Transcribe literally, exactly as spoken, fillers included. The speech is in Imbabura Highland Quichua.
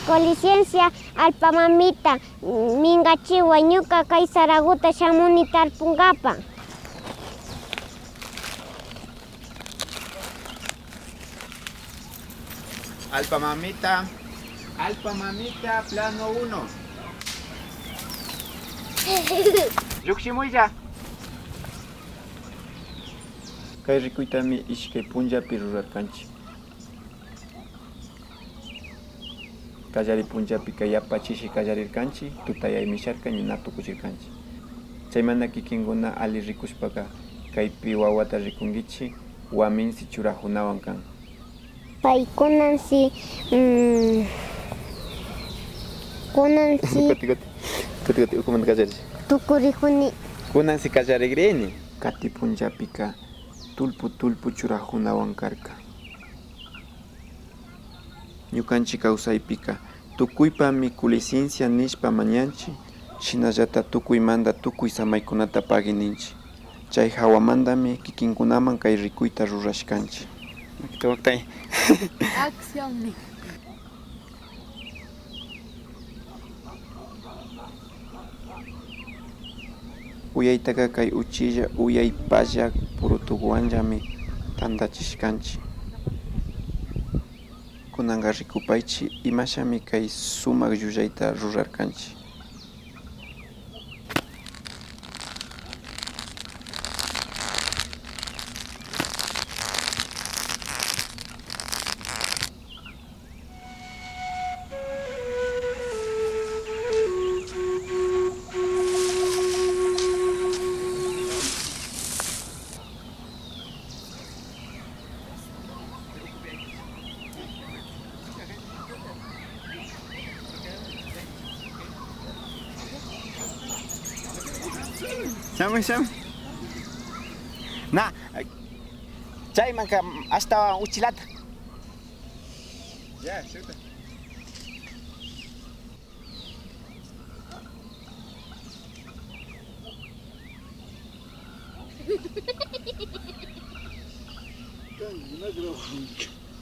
Con licencia, allpa mamita, mingachiwa, ñuka kay saraguta shamuni tarpungapa. Allpa mamita, allpa mamita, plano uno. Llukshimuylla. Kay rikuytami ishkay punllapi rurarkanchik. Kallari punllapika yapa chishi kallarirkanchik, tutayay misharka ña na tukuchirkanchik. Chaymanta kikinkuna alli rikushpaka kaypi wawata rikunkichik, waminsi churakunawan kan. Paykunansi, mm, kunansi Kuti, kuti. Kuti, kuti, ukumanta kallarish. Tukurikuni. Kunansi kallarikrini. Kati punllapika tullpu tullpu churakunawan karka. Ñukanchik kawsaypika tukuypami con licencia nishpa mañanchik, shinallata tukuymanta tukuy samaykunata pagui ninchik. Chay hawamantami kikinkunaman kay rikuyta rurashkanchik. Waktay, waktay. Acción. Uyaytaka kay uchilla uyay pallak purutukuwanllami tantachishkanchik. Kunanka rikupaychik imashami kay sumak llullayta rurarkanchik. Shamuy, shamuy. Na, chaymanka ashtawan uchilata. Ya, chuta. Kan, na grabando.